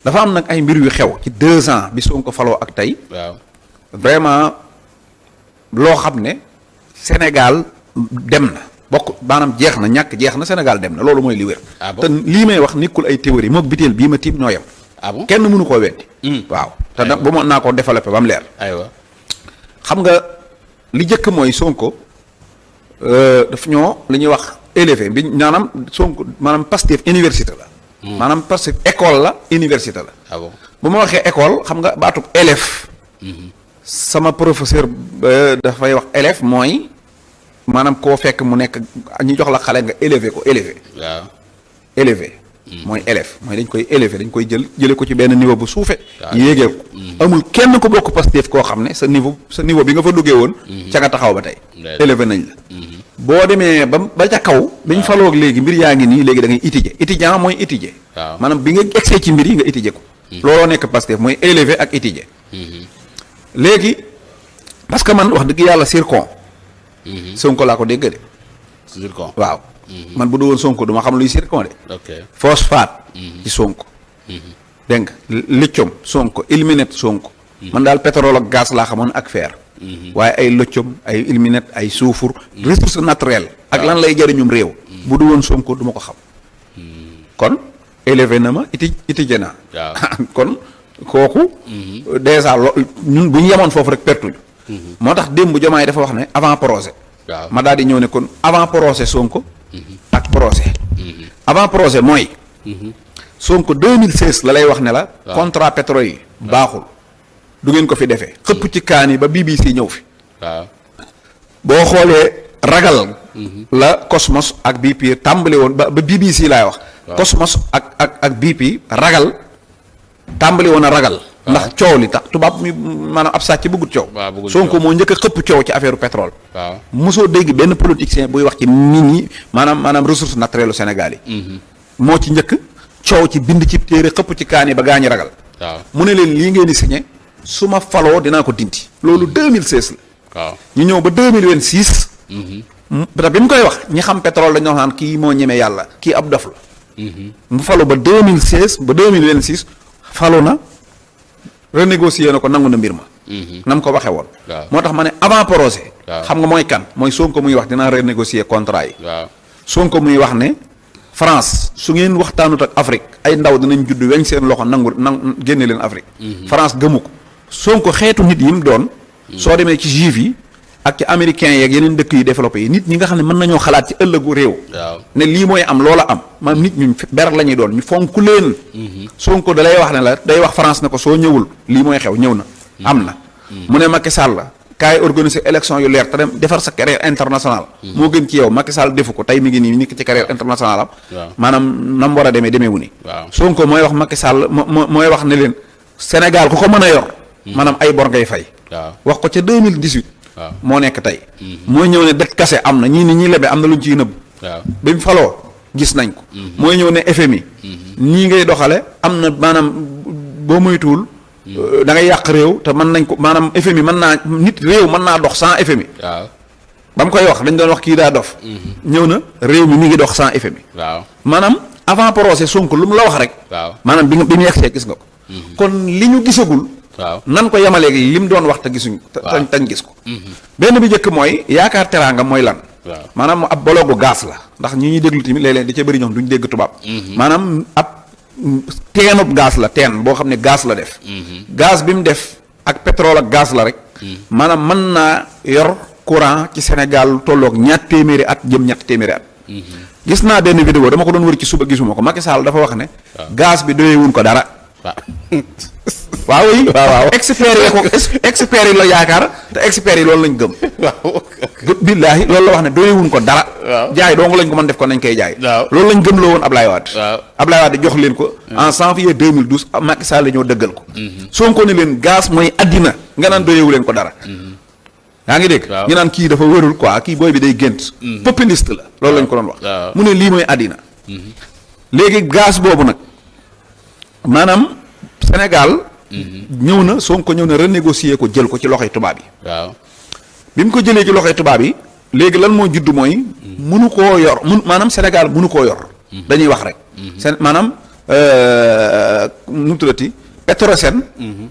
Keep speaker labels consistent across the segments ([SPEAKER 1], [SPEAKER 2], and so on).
[SPEAKER 1] dafa am nag ay mbir yu xew ci 2 ans bi Sonko faloo ak tey.
[SPEAKER 2] waaw
[SPEAKER 1] vraiment loo xam ne Sénégal dem na bokk maanaam jeex na ñàkk jeex na Sénégal dem na loolu mooy li wér.
[SPEAKER 2] Ah bon?
[SPEAKER 1] te lii may wax nekkul ay théorie moog biteel bii ma tiim ñoo yem.
[SPEAKER 2] ah bon
[SPEAKER 1] kenn mënu koo weddi. waaw te nag ba mën naa koo développé ba mu leer.
[SPEAKER 2] aywa
[SPEAKER 1] xam nga li njëkk mooy Sonko daf ñoo li ñuy wax élevé bi maanaam Sonko maanaam Pastef université la. maanaam Pastef école la université la.
[SPEAKER 2] ah bon
[SPEAKER 1] bu ma waxee école xam nga baatub élève. sama professeur dafay wax élève mooy maanaam koo fekk mu nekk ñu jox la xale nga élevé ko élevé.
[SPEAKER 2] waaw
[SPEAKER 1] élevé. mooy élève mooy dañ koy élevé dañ koy jële ko ci benn niveau bu suufe yéegee ko amul kenn ko bokk Pastef koo xam ne sa niveau bi nga fa duggee woon ca nga taxaw ba tey élevé nañ la boo demee ba ca kaw biñ faloog léegi mbir yaa ngi nii léegi da ngay étudier étudiant mooy étudier maanaam bi nga egsee ci mbir yi nga étudier ko looloo nekk Pastef mooy élevé ak étudier léegi parce que man wax dëgg yàlla Zircon Sonko laa ko dégg de
[SPEAKER 2] Zircon
[SPEAKER 1] waaw man bu du woon Sonko du ma xam luy Zircon de
[SPEAKER 2] ok
[SPEAKER 1] phosphate ci Sonko dégg nga lithium Sonko ilmenite Sonko man daal pétrole ak gaz laa xamoon ak fer waaye ay lithium ay ilmenite ay soufre ressource naturelle ak lan lay jëriñum réew bu du woon Sonko du ma ko xam kon élevé na ma étudié naa kon kooku dèjà ñun bu ñu yemoon foofu rek pertuñu moo tax démb Diomaye dafa wax ne avant projet ma daal di ñëw ne kon avant projet Sonko ak projet avant projet mooy Sonko 2016 la lay wax ne la contrat pétrole yi baaxul du ngeen ko fi defee xëpp ci kaan yi ba BBC ñëw fi
[SPEAKER 2] waaw
[SPEAKER 1] boo xoolee ragal la Cosmos ak BP tàmbali woon ba BBC laay wax Cosmos ak BP ragal tàmbali woon a ragal ndax coow li tax tubaab mi maanaam ab sàcc bëggut coow Sonko moo njëkk a xëpp coow ci affaire pétrole
[SPEAKER 2] waaw
[SPEAKER 1] mosoo dégg benn politicien buy wax ci nit ñi maanaam ressource naturelle u Sénégal yi moo ci njëkk coow ci bind ci téere xëpp ci kaani ba gaañi ragal
[SPEAKER 2] waaw
[SPEAKER 1] mu ne leen lii ngeen di signé su ma faloo dinaa ko dindi loolu 2016 la
[SPEAKER 2] waaw
[SPEAKER 1] ñu ñëw ba 2026 te bi mu koy wax ñi xam pétrole dañoo wax naan kii moo ñeme yàlla kii ab dof la mu falu ba 2016 ba 2026 falu na renégocier na ko nangu na mbir ma na mu ko waxee woon moo tax ma ne avant projet xam nga mooy kan mooy Sonko muy wax dinaa renégocier contrat yi Sonko muy wax ne France su ngeen waxtaanut ak Afrique ay ndaw dinañ judd weñ seen loxo nangu génne leen Afrique France gëmu ko Sonko xeetu nit yi mu doon soo demee ci juif yi ak ci américains yeeg yeneen dëkk yu développé yi nit ñi nga xam ne mën nañoo xalaat ci ëllëgu réew ne lii mooy am loola am maanaam nit ñu ber la ñuy doon ñu fonk leen Sonko da lay wax ne la day wax France ne ko soo ñëwul lii mooy xew ñëw na am na mu ne Macky Sall la kaay organiser élection yu leer te dem defar sa carrière internationale moo gën ci yow Macky Sall defu ko tey mi ngi nii nekk ci carrière internationale am maanaam nam war a demee demeewu ni Sonko mooy wax Macky Sall mooy wax ne leen Sénégal ku ko mën a yor maanaam ay bor ngay fay wax ko ca 2018 moo nekk tey mooy ñëw ne det kase am na ñii ni ñi lebe am na lu ñu ciy nëbb bi mu faloo gis nañ ko mooy ñëw ne FMI ñii ngay doxale am na maanaam boo moytuwul da ngay yàq réew te mën nañ ko maanaam FMI mën naa nit réew mën naa dox sans FMI ba mu koy wax dañ doon wax kii daa dof ñëw na réew mi ngi dox sans FMI maanaam avant projet Sonko lu mu la wax rek maanaam bi mu yegsee gis nga ko kon li ñu gisagul nan ko yemaleeg li mu doon wax te gisuñ tañ gis ko benn bi njëkk mooy yaakaar teraanga mooy lan maanaam ab boloogu gaz la ndax ñi ñuy déglu tamit léeg-léeg di ca bëri ñoom duñ dégg tubaab maanaam ab teenub gaz la teen boo xam ne gaz la def gaz bi mu def ak pétrole ak gaz la rek maanaam mën naa yor courant ci Sénégal tolloog ñaat téeméeri at jëm ñett téeméeri at gis naa benn vidéo dama ko doon wër ci suba gisuma ko Macky Sall dafa wax ne gaz bi doyewuñ ko dara waaw waaw expert yi la yaakaar te expert yi loolu lañ gëm billaahi loolu la wax ne doyewuñ ko dara jaay dong lañ ko mën def ko nañ koy jaay loolu lañ gëm loo woon Ablaye Wade Ablaye Wade jox leen ko en janvier 2012 Macky Sall la ñoo dëggal ko Sonko ne leen gaz mooy addina nga naan doyewu leen ko dara yaa ngi dégg ñu naan kii dafa wërul quoi kii booy bi day gént populiste la loolu lañ ko doon wax mu ne lii mooy addina léegi gaz boobu nag maanaam Sénégal ñëw na Sonko ñëw na renégocier ko jël ko ci loxoy tubaab yi bi mu ko jëlee ci loxoy tubaab yi léegi lan moo judd mooy munu koo yor maanaam Sénégal munu koo yor dañuy wax rek maanaam nu mu tuddati Petrosen.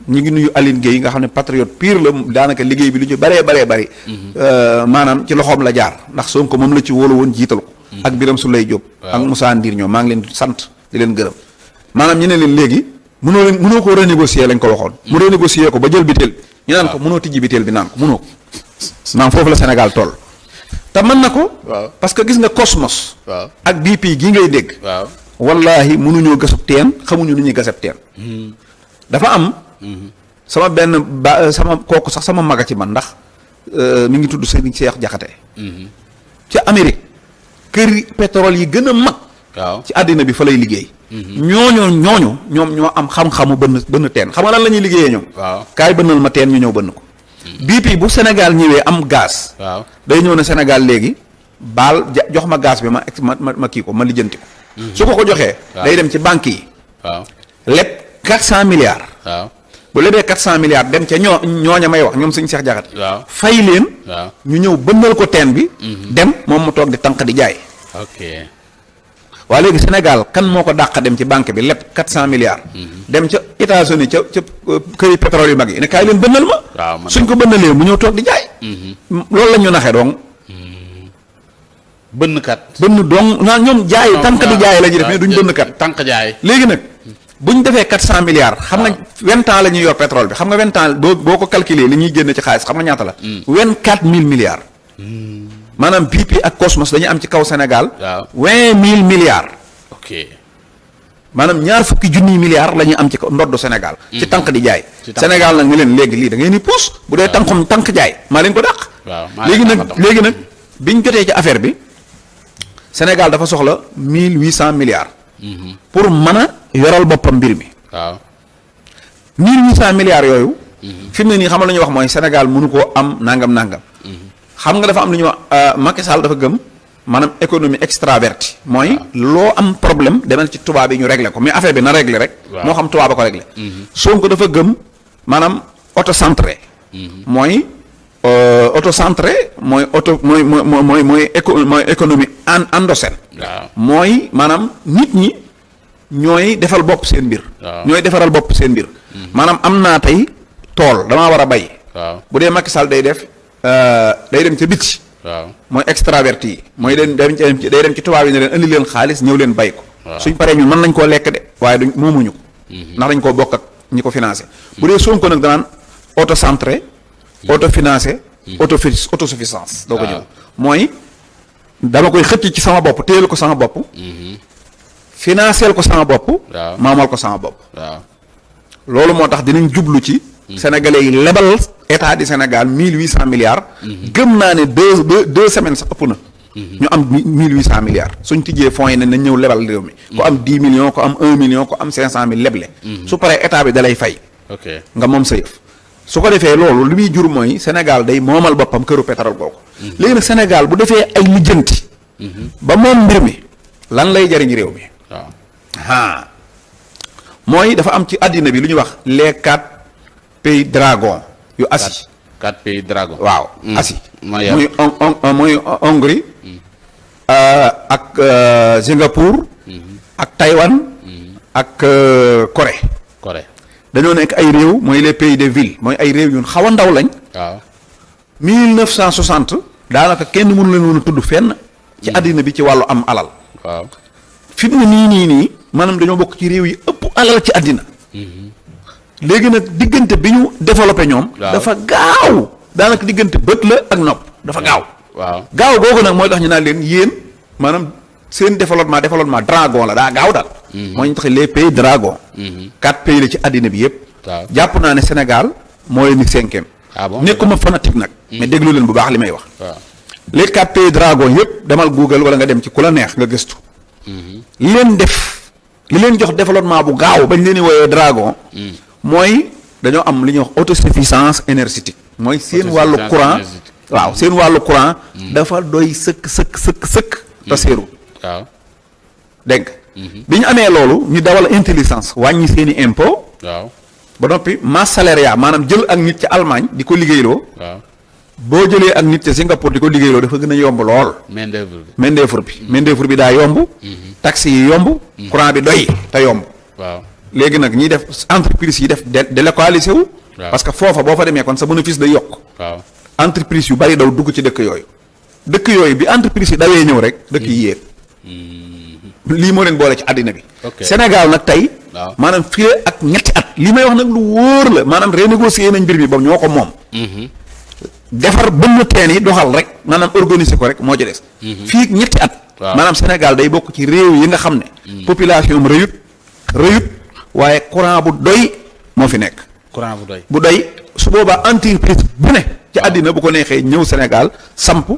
[SPEAKER 1] ñu ngi nuyu Aline Gueye nga xam ne patriote pire la daanaka liggéey bi lu ñu bëree bëri. maanaam ci loxoom la jaar ndax Sonko moom la ci wóolu woon jiital ko. ak Birame Souleye Diop. ak Moussa Ndir ñoom maa ngi leen di sant di leen gërëm. maanaam ñu ne leen léegi mënoo ko renégocier lañ ko waxoon. mu renégocier ko ba jël biteel bi. ñu naan ko mënoo tijji biteel bi naan ko mënoo ko. maanaam foofu la Sénégal toll. te mën na ko. parce que gis nga Cosmos. ak BP gii ngay dégg. wallahi mënuñoo gasub teen xamuñu nu ñuy gasab teen. dafa am. sama benn sama kooku sax sama maga ci man ndax mi ngi tudd Serigne Cheikh Diakhaté. ci Amérique kër pétrole yi gën a mag. ci àddina bi fa lay liggéey. ñoom ñoo am xam-xamu bënn teen xam nga lan la ñuy liggéeyee ñoom. kaay bënnal ma teen ñu ñëw bënn ko. BP bu Sénégal ñëwee am gaz. day ñëw ne Sénégal léegi baal jox ma gaz bi ma kii ko ma lijjanti ko. su ko joxee. day dem ci banque yi. lépp 400 milliards. bu lebee 400 milliards dem ca ñooña may wax ñoom suñu Cheikh Diakhaté. fay leen. ñu ñëw bënnal ko teen bi. dem moom mu toog di tànq di jaay. waa léegi Sénégal kan moo ko dàq dem ci banque bi lépp 400 milliards. dem ca États-Unis ca këri pétrole yu mag yi ne kaay leen bënnal ma. suñ ko bënnalee mu ñëw toog di jaay. loolu la ñu naxee dong. bënn dong naa ñoom jaay tànk di jaay la ñuy def mais duñ bënn kat.
[SPEAKER 2] tànk jaay
[SPEAKER 1] léegi nag bu ñu defee 400 milliards. xam nga 20 ans la ñuy yor pétrole bi xam nga 20 ans boo ko calculer li ñuy génne ci xaalis xam nga ñaata la. 24000 milliards. maanaam BP ak Cosmos dañuy am ci kaw Sénégal. 20000 milliards. maanaam ñaar fukki junniy milliards la ñuy am ci kaw ndoddu Sénégal. ci tànk di jaay. Sénégal nag ñu leen léegi lii da ngeen di puus. bu dee tànk jaay maa leen ko dàq. léegi nag biñ jotee ci affaire bi Sénégal dafa soxla 1800 milliards. pour mën a yoral boppam mbir mi. 1800 milliards yooyu. fi mu ne nii xam nga lu ñuy wax mooy Sénégal mënu koo am nangam. xam nga dafa am lu ñuy wax Macky Sall dafa gëm maanaam économie extravertie mooy loo am problème demal ci tubaab yi ñu régler ko mais affaire bi na régler rek. moo xam tubaab a ko régler. Sonko dafa gëm maanaam autocentré. mooy autocentré mooy mooy économie endogène. mooy maanaam nit ñi ñooy defal bopp seen mbir. ñooy defaral bopp seen mbir. maanaam am naa tey tool damaa war a bay. bu dee Macky Sall day def. day dem ca biti. mooy extraverti yi. mooy day dem ci tubaab yi ne leen indi leen xaalis ñëw leen bay ko. suñ paree ñun mën nañ koo lekk de waaye duñ moomuñu ko. ndax dañ koo bokk ak ñi ko financé. bu dee Sonko nag danaan autocentré. autofinancé. autosuffisance. doo ko jël mooy dama koy xëcc ci sama bopp téyel ko sama bopp. financé ko sama bopp. maamal ko sama bopp. loolu moo tax dinañ jublu ci. Sénégalais yi lebal état du Sénégal 1800 milliards. gëm naa ne deux semaines sax ëpp na. ñu am 1800 milliards suñ tijjee fonds yi ne nañ ñëw lebal réew mi. ko am 10 millions ko am 1 million ko am 500 000 leble. su paree état bi dalay fay. nga moom sa yëf. su ko defee loolu li muy jur mooy Sénégal day moomal boppam këru pétrole googu. léegi nag Sénégal bu defee ay lijjanti. ba moom mbir mi lan lay jariñ réew mi. mooy dafa am ci àddina bi lu ñuy wax les 4 pays dragon yu Asie.
[SPEAKER 2] 4 pays dragon.
[SPEAKER 1] waaw Asie. muy Hongrie. ak Singapour. ak Taïwan. ak Corée. dañoo nekk ay réew mooy les pays de ville mooy ay réew ñun xaw a ndaw lañ. 1960 daanaka kenn mënu leen woon a tudd fenn. ci àddina bi ci wàllu am alal. fi mu ne nii maanaam dañoo bokk ci réew yi ëpp alal ci àddina. léegi nag diggante bi ñu développé ñoom. dafa gaaw daanaka diggante bët la ak nopp dafa gaaw. gaaw googu nag mooy tax ñu naan leen yéen maanaam seen développement dragon la daa gaaw daal. moo ñu tax les pays dragon. 4 pays la ci àddina bi yëpp. jàpp naa ne Sénégal moo leen di 5e. nekkuma fanatique nag. mais déglu leen bu baax li may wax. les 4 pays dragon yëpp demal Google wala nga dem ci ku la neex nga gëstu. li leen jox développement bu gaaw bañ leen di woowee dragon. mooy dañoo am li ñuy wax autosuffisance énergétique. mooy seen wàllu courant. waaw seen wàllu courant. dafa doy sëkk. te seeru. dégg nga. bi ñu amee loolu ñu dawal intelligence wàññi seen i impôt. ba noppi masse salariale maanaam jël ak nit ca Allemagne di ko liggéeyloo. boo jëlee ak nit ca Singapour di ko liggéeyloo dafa gën a yomb lool. main d'œuvre bi daa yomb. taxes yi yomb. courant bi doy te yomb.
[SPEAKER 2] waaw
[SPEAKER 1] léegi nag ñiy def entreprise yi def délocalisé wu. parce que foofa boo fa demee kon sa bénéfice day yokk.
[SPEAKER 2] waaw
[SPEAKER 1] entreprise yu bari daw dugg ci dëkk yooyu. dëkk yooyu bi entreprise yi dawee ñëw rek dëkk yi yéeg. lii moo leen boole ci àddina bi. Sénégal nag tey.
[SPEAKER 2] waaw
[SPEAKER 1] maanaam fii ak ñetti at. li may wax nag lu wóor la maanaam renégocier nañ mbir mi ba ñoo ko moom. defar bënn teen yi doxal rek maanaam organiser ko rek moo ci des. fii ak ñetti at. maanaam Sénégal day bokk ci réew yi nga xam ne. population am rëyut waaye courant bu doy moo fi nekk.
[SPEAKER 2] courant
[SPEAKER 1] bu doy su boobaa entreprise bu ne. ci àddina bu ko neexee ñëw Sénégal samp.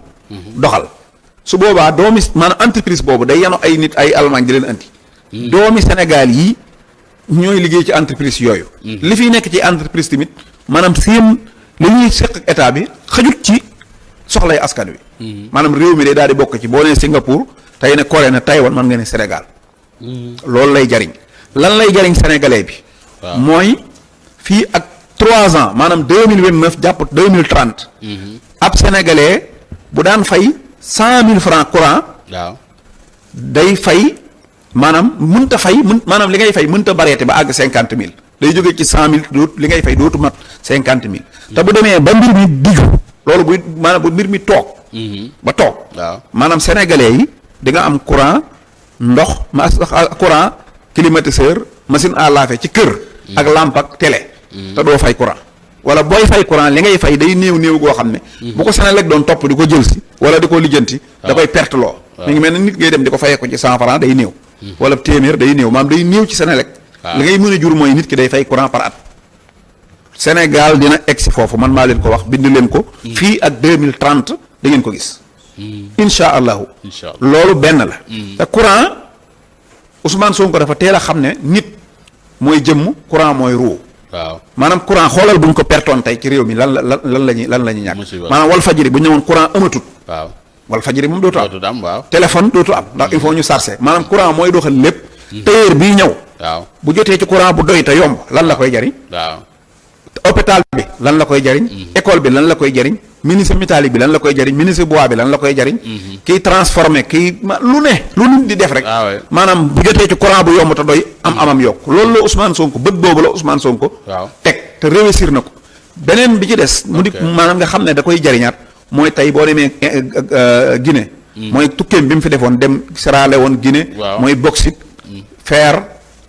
[SPEAKER 1] doxal su boobaa doomi maanaam entreprise boobu day yanu ay nit ay Allemagne di leen andi. doomi Sénégal yi ñooy liggéey ci entreprise yooyu. li fiy nekk ci entreprise tamit maanaam seen li ñuy seq ak état bi xajut ci soxlay askan wi. maanaam réew mi day daal di bokk ci boo nee Singapour tey ne Corée ne Taïwan man nga ne Sénégal. loolu lay jariñ lan lay jariñ sénégalais bi. mooy fii ak 3 ans maanaam 2029 jàpp 2030. ab sénégalais bu daan fay 100 000 francs courant.
[SPEAKER 2] waaw
[SPEAKER 1] day fay. maanaam mënta fay maanaam li ngay fay mënta bareete ba àgg 50 000 day jógee ci 100 000 doot li ngay fay dootu mat 50 000 te bu demee ba mbir mi diggu loolu bu maanaam bu mbir mi toog. ba toog.
[SPEAKER 2] waaw
[SPEAKER 1] maanaam sénégalais yi di nga am courant ndox courant climatiseur machine à laver ci kër. ak lampe ak télé. te doo fay courant. wala booy fay courant li ngay fay day néew goo xam ne. bu ko Senelec doon topp di ko jël si. wala di ko lijjanti. da koy perte loo. mi ngi mel ne nit ngay dem di ko fayee ko ci 100 francs day néew. wala téeméer day néew maam day néew ci Senelec. li ngay mën a jur mooy nit ki day fay courant par at. Sénégal dina egsi foofu man maa leen ko wax bind leen ko. fii ak 2030 da ngeen ko gis. incha allahu. loolu benn la. te courant Ousmane Sonko dafa teel a xam ne nit mooy jëmm courant mooy ruu.
[SPEAKER 2] waaw
[SPEAKER 1] maanaam courant xoolal bu ñu ko pertoon tey ci réew mi lan la ñuy ñàkk. maanaam wal fajiri bu ñu ñëwoon courant amatut.
[SPEAKER 2] waaw
[SPEAKER 1] wal fajiri moom dootu
[SPEAKER 2] am waaw.
[SPEAKER 1] téléphone dootu am ndax il faut ñu charger maanaam courant mooy doxal lépp. tailleur bii ñëw.
[SPEAKER 2] waaw
[SPEAKER 1] bu jotee ci courant bu doy te yomb lan la koy jariñ.
[SPEAKER 2] waaw
[SPEAKER 1] hôpital bi lan la koy jariñ. école bi lan la koy jariñ. ministre métallique bi lan la koy jariñ ministre bois bi lan la koy jariñ. kiy transformé kiy lu nit di def rek. maanaam bu jotee ci courant bu yomb te doy amam yokk loolu la Ousmane Sonko bët boobu la Ousmane Sonko. teg te réussir na ko. beneen bi ci des. mu di maanaam nga xam ne da koy jariñaat mooy tey boo demee Guinée. mooy tukkeem bi mu fi defoon dem Sierra Leone Guinée. mooy bauxite fer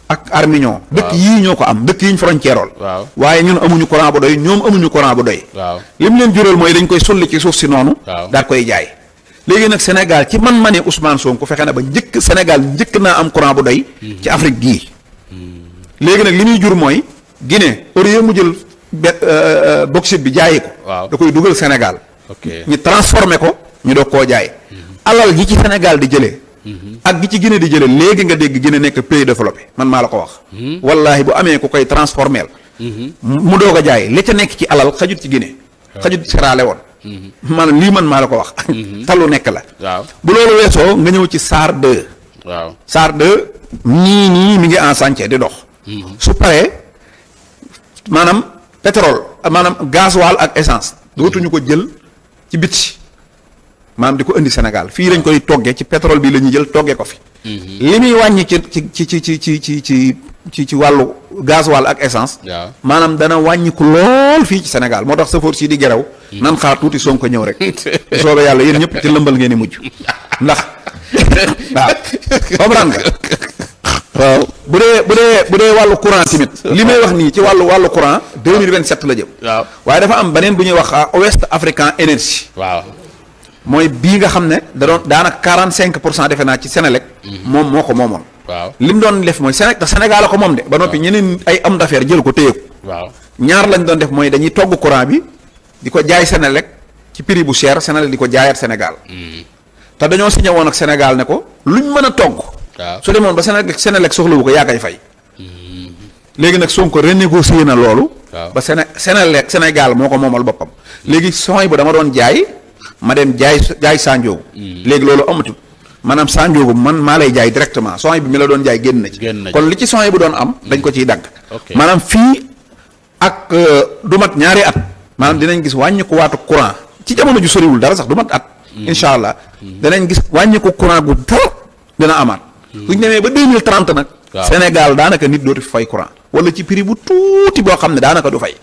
[SPEAKER 1] ak armignon. dëkk yii ñoo ko am dëkk yi ñu frontière ool. waaye ñun amuñu courant bu doy ñoom amuñu courant bu doy. li mu leen jural mooy dañ koy sulli ci suuf si noonu. daal koy jaay. léegi nag Sénégal ci man-mane Ousmane Sonko fexe na ba Sénégal njëkk naa am courant bu doy. ci Afrique gii. léegi nag li muy jur mooy Guinée au lieu mu jël bauxite bi jaayi ko. da koy dugal Sénégal. ñu transformé ko ñu doog koo jaay. alal gi ci Sénégal di jëlee. ak gi ci Guinée di jëlee léegi nga dégg Guinée nekk pays développé man maa la ko wax. wallahi bu amee ku koy transformé mu doog a jaay li ca nekk ci alal xajut ci Guinée. xajut ci Sierra Leone. maanaam lii man maa la ko wax. talu nekk la. bu loolu weesoo nga ñëw ci SAR 2. SAR 2 nii mi ngi en chantier di dox. su paree maanaam pétrole maanaam gasoil ak essence dootuñu ko jël ci biti. maanaam di ko indi Sénégal fii lañ koy toggee ci pétrole bi la ñuy jël toggee ko fi. li muy wàññi ci wàllu gasoil ak essence. maanaam dana wàññiku lool fii ci Sénégal moo tax safoor si di gerew nan xaar tuuti Sonko ñëw rek. soobee yàlla yéen ñëpp ci lëmbal ngeen di mujj ndax waaw comprendre nga. waaw bu dee wàllu courant tamit. li may wax nii ci wàllu courant 2027 la jëm. waaye dafa am beneen bu ñuy wax Ouest African Energy. mooy bii nga xam ne daanaka 45% defe naa ci Sénélec. moom moo ko moomoon. li mu doon def mooy Sénégal la ko moom de. ba noppi ñeneen ay homme d'affaires jël ko téye ko. ñaar lañ doon def mooy dañuy togg courant bi di ko jaay Sénélec ci prix bu cher Sénélec di ko jaayaat Sénégal. te dañoo signé woon ak Sénégal ne ko luñ mën a togg. su demoon ba Sénélec soxlawu ko yaa koy fay. léegi nag Sonko renégocié na loolu. ba Sénégal moo ko moomal boppam. léegi sooy bu dama doon jaay. ma dem jaay Sandiogou. léegi loolu amatul maanaam Sandiogou man maa lay jaay directement soin bi mi la doon jaay génn na ci. kon li ci soin bu doon am dañ ko ciy dagg. maanaam fii ak du mat ñaari at maanaam dinañ gis wàññiku waatu courant ci jamono ju soriwul dara sax du mat at. incha allah danañ gis wàññiku courant gu dara dina amaat suñ demee ba 2030 nag. Sénégal daanaka nit dootu fi fay courant. wala ci prix bu tuuti boo xam ne daanaka du fay.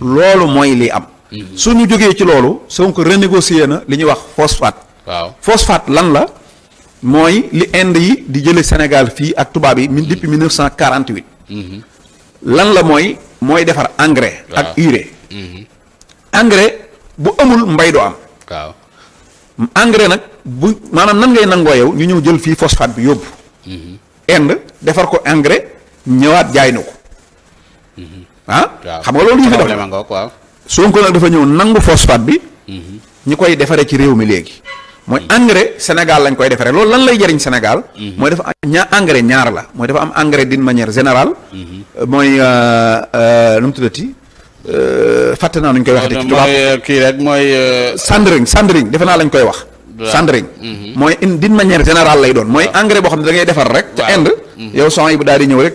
[SPEAKER 1] loolu mooy li am. suñu jógee ci loolu Sonko renégocier na li ñuy wax phosphate.
[SPEAKER 2] waaw
[SPEAKER 1] phosphate lan la mooy li Inde yi di jële Sénégal fii ak tubaab yi depuis 1948. lan la mooy defar engrais. ak urée. engrais bu amul mbay du am.
[SPEAKER 2] waaw
[SPEAKER 1] engrais nag bu maanaam nan ngay nangoo yow ñu ñëw jël fii phosphate bi yóbbu. Inde defar ko engrais ñëwaat jaay na ko. xam nga loolu yi fi def
[SPEAKER 2] waaw
[SPEAKER 1] Sonko nag dafa ñëw nangu phosphate bi. ñi koy defaree ci réew mi léegi. mooy engrais Sénégal lañ koy defaree loolu lan lay jëriñ Sénégal. mooy dafa engrais ñaar la mooy dafa am engrais d'une manière générale. mooy nu mu tuddati fàtte naa nuñ koy waxee. ci tubaab
[SPEAKER 2] mooy kii rek mooy.
[SPEAKER 1] sandring defe naa lañ koy wax. sandring mooy d'une manière générale lay doon mooy engrais boo xam ne da ngay defar rek. ca Inde yow son yi bu daal di ñëw rek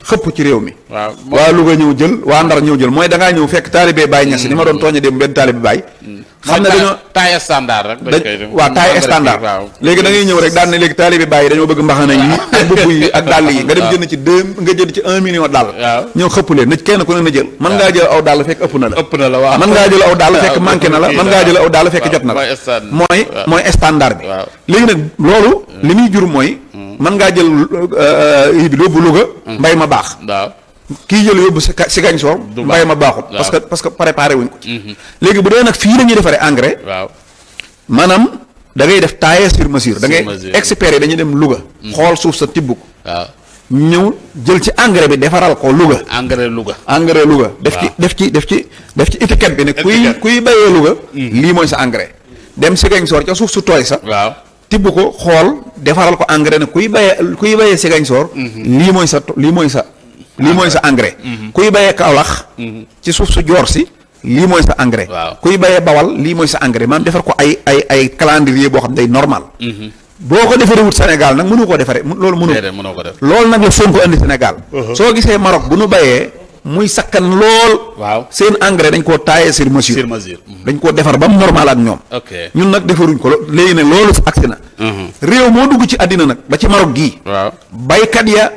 [SPEAKER 1] xëpp ci réew mi.
[SPEAKER 2] waaw
[SPEAKER 1] waa Louga ñëw jël waa Ndar ñëw jël mooy da ngaa ñëw fekk taalibe Baye Niass ni ma doon tooñe dem benn taalibe Baye. xam ne dañoo
[SPEAKER 2] taille standard rek. dañ koy def
[SPEAKER 1] waaw taille standard. léegi da ngay ñëw rek daan ne léegi taalibe Baye dañoo bëgg mbaxana yi ak mbubb yi ak dàll yi nga dem jënd ci nga jënd ci 1 million dàll. ñëw xëpp leen na kenn ku ne na jël. mën ngaa jël aw dàll fekk ëpp na la.
[SPEAKER 2] waaw
[SPEAKER 1] mën ngaa jël aw dàll fekk manqué na la mën ngaa jël aw dàll fekk jot na la. mooy standard bi. léegi nag loolu li muy jur mooy mën ngaa jël yi bi yóbbu Louga mbay ma baax kii jël yóbbu Ziguinchor mbay ma baaxut parce que préparé wuñ ko ci léegi bu dee nag fii dañuy defaree engrais maanaam da ngay def taille sur mesure da ngay experts yi dañuy dem Louga xool suuf sa tibb ko ñëw jël ci engrais bi defaral ko Louga engrais Louga def ci étiquette bi ne kuy bayee Louga lii mooy sa engrais dem Ziguinchor ca suuf su tooy sa tibb ko xool defaral ko engrais ne kuy bayee Ziguinchor lii mooy sa engrais kuy bayee Kaolack ci suuf su joor si lii mooy sa engrais kuy bayee Bawal lii mooy sa engrais maanaam defar ko ay calendrier boo xam day normal boo ko defaree wut Sénégal nag mënu koo defaree loolu mënoo ko def loolu nag la Sonko indi Sénégal soo gisee Maroc bu nu bayee muy sakkan lool seen engrais dañ koo taillé sur mesure dañ koo defar ba mu normal ak ñoom ñun nag defaruñ ko léegi nag loolu agsi na réew moo dugg ci àddina nag ba ci Maroc gii baykat ya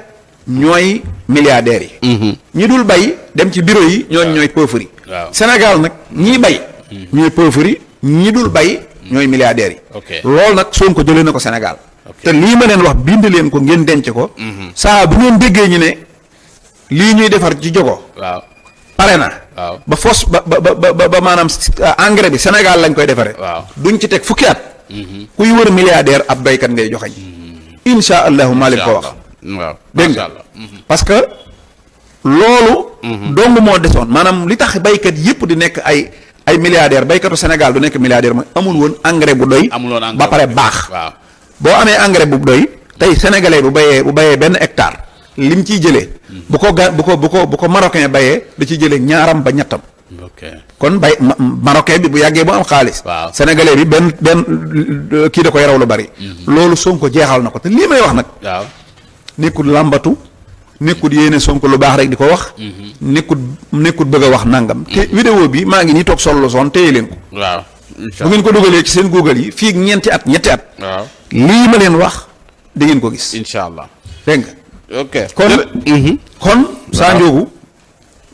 [SPEAKER 1] ñooy milliardaires yi ñi dul bay dem ci bureau yi ñooy pauvres yi Sénégal nag ñii bay ñooy pauvres yi ñi dul bay ñooy milliardaires yi loolu nag Sonko jëlee na ko Sénégal te lii ma leen wax bind leen ko ngeen denc ko saa bu ngeen déggee ñu ne lii ñuy defar ci jogo pare na ba ba maanaam engrais bi Sénégal lañ koy defaree duñ ci teg fukki at kuy wër milliardaire ab baykat ngay joxeñ insha allahu maa leen ko wax dégg nga parce que loolu dong moo desoon maanaam li tax baykat yëpp di nekk ay milliardaire baykatu Sénégal du nekk milliardaire mooy amul woon engrais bu doy ba pare baax boo amee engrais bu doy tey sénégalais bu bayee benn hectare lim ciy jëlee bu ko marocain bayee da ciy jëlee ñaaram ba ñettam kon marocain bi bu yàggee bu am xaalis sénégalais bi benn kii da koy raw lu bari loolu Sonko jeexal na ko te lii may wax nag nekkul làmbatu nekkul yéene Sonko lu baax rek di ko wax nekkul bëgg a wax nangam te vidéo bi maa ngi nii toog solo son téye leen ko bu ngeen ko dugalee ci seen Google yi fii ñetti at lii ma leen wax da ngeen ko gis
[SPEAKER 2] incha allah
[SPEAKER 1] dégg nga kon Sa Ndiogou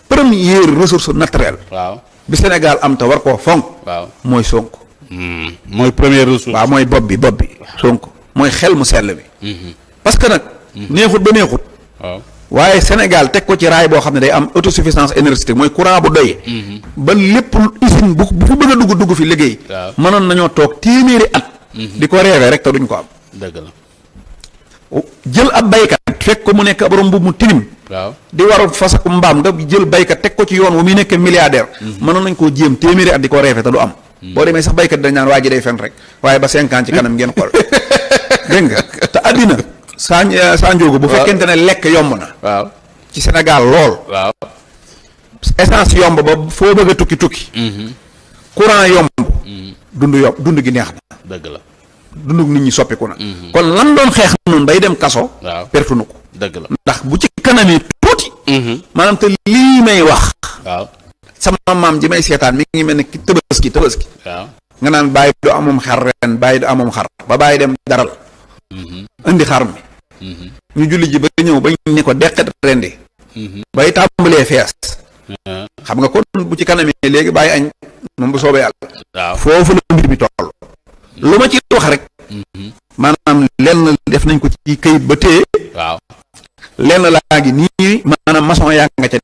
[SPEAKER 1] première ressource naturelle bi Sénégal am te war koo fonk mooy Sonko
[SPEAKER 2] mooy première ressource
[SPEAKER 1] waaw mooy bopp bi Sonko mooy xel mu sell bi parce que nag neexut ba neexut waaye Sénégal teg ko ci raay boo xam ne day am autosuffisance énergétique mooy courant bu doy ba lépp usine bu fi bëgg a dugg fi liggéey mënoon nañoo toog téeméeri at di ko reewee rek te duñ ko am
[SPEAKER 2] dëgg la
[SPEAKER 1] jël ab baykat fekk ko mu nekk ab romb mu tilim di waru fas ak mbaam nga jël baykat teg ko ci yoon wu muy nekk milliardaire mënoon nañ koo jéem téeméeri at di ko reefee te du am boo demee sax baykat dañ naan waa ji day fen rek waaye ba 5 ans ci kanam ngeen xool dégg nga te àddina Sa Ndiogou bu fekkente ne lekk yomb na ci Sénégal lool essence yomb ba foo bëgg a tukki courant yomb dund gi neex na
[SPEAKER 2] dëgg la
[SPEAKER 1] dundu nit ñi soppiku na kon lan doon xeex noonu bay dem kaso pertu na ko
[SPEAKER 2] dëgg la
[SPEAKER 1] ndax bu ci kanamee tuuti maanaam te lii may wax sama maam ji may seetaan mi ngi mel ne ki tëbaski nga naan bàyyi du amum xar ren bàyyi du amum xar ba bàyyi dem daral indi xar mi ñu julli ji ba ñëw ba ñu ne ko deqet rendi bay tàmbalee fees xam nga kon bu ci kanamee léegi bàyyi añ moom bu soobee yàlla
[SPEAKER 2] waaw
[SPEAKER 1] foofu la mbir mi toll lu ma ci wax rek maanaam lenn def nañ ko ci këyit ba téye
[SPEAKER 2] waaw
[SPEAKER 1] lenn laa ngi nii maanaam maçon yaa nga ca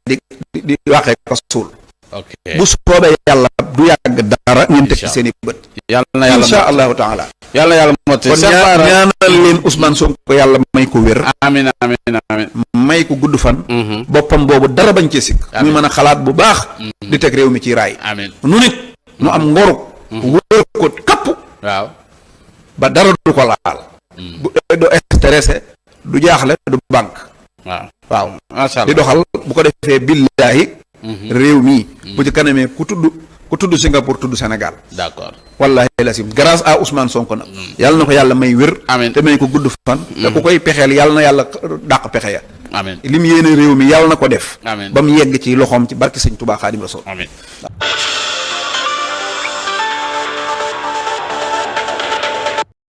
[SPEAKER 1] di waxee ko suul
[SPEAKER 2] ok
[SPEAKER 1] bu soobee yàlla du yàgg dara ngeen teg ci seen i bët
[SPEAKER 2] yàlla na yàlla
[SPEAKER 1] insha allahu taala
[SPEAKER 2] yàlla motti
[SPEAKER 1] kon ñaanal leen Ousmane Sonko yàlla may ko wér
[SPEAKER 2] amiin amiin amiin
[SPEAKER 1] may ko gudd fan boppam boobu dara bañ cee sikk muy mën a xalaat bu baax di teg réew mi ci raay
[SPEAKER 2] amiin
[SPEAKER 1] nu nit nu am ngoruk wër ko kapp
[SPEAKER 2] waaw
[SPEAKER 1] ba dara du ko laal du stressé du jaaxle du banque waaw
[SPEAKER 2] macha allah
[SPEAKER 1] di doxal bu ko defee billaahi réew mi bu ci kanamee ku tudd Singapour tudd Sénégal
[SPEAKER 2] d'accord
[SPEAKER 1] wallahi lasim grâce à Ousmane Sonko nag yàlla na ko yàlla may wér
[SPEAKER 2] amiin
[SPEAKER 1] te may ko gudd fan te ku koy pexeel yàlla na yàlla dàq pexe ya
[SPEAKER 2] amiin
[SPEAKER 1] lim yéene réew mi yàlla na ko def
[SPEAKER 2] amiin
[SPEAKER 1] ba mu yegg ci loxoom ci barki Sëñ Tuubaa Xaadim Rasuul
[SPEAKER 2] amiin